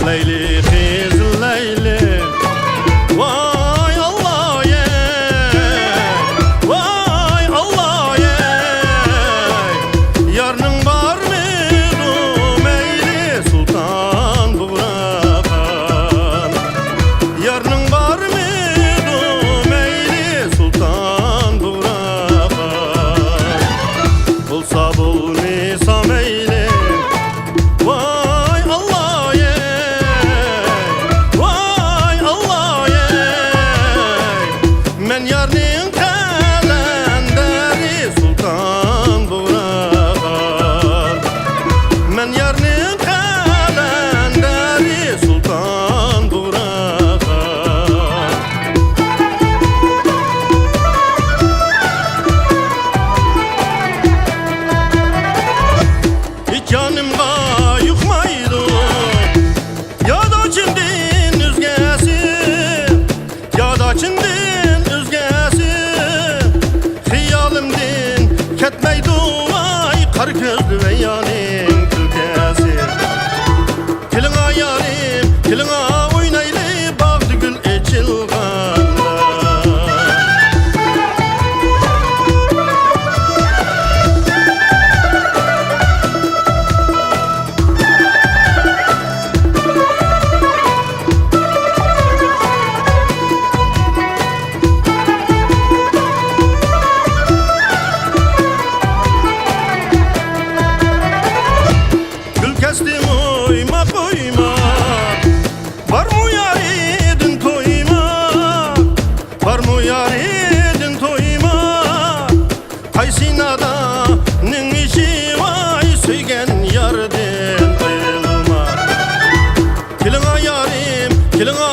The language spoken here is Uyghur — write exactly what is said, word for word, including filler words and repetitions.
لەيلى، قىزىل لەيلى، ۋاي ئاللايەي، ۋاي ئاللايەي، يارنىڭ بارمىدۇ مەيلى سۇلتان بۇغراخان، يارنىڭ بارمىدۇ مەيلى سۇلتان بۇغراخان، بولسا بولمىسا مەيلى، ۋاي ئاللايەي، ۋاي ئاللايەي، مەن يارنىڭ قەلەندەرى سۇلتان بۇغراخان، مەن يارنىڭ قەلەندەرى سۇلتان بۇغراخان. ھېچ يانىمغا يۇقمايدۇ ياداچىمدىن ئۆزگەسى، ياداچىمدىن ئۆزگەسى. خىيالىمدىن كەتمەيدۇ ۋاي قارا كۆزلۈ ۋەييانىڭ كۈلكىسى. كېلىڭا يارىم، كېلىڭا ئوينايلى باغدا گۈل ئېچىلغاندا. گۈل كەستىم ئويما قويما، بارمۇ يارىدىن تويما، بارمۇ يارىدىن تويما. قايسى ناداننىڭ ئىشى ۋاي سۆيگەن ياردىن ئايرىلما. كېلىڭا يارىم، كېلىڭا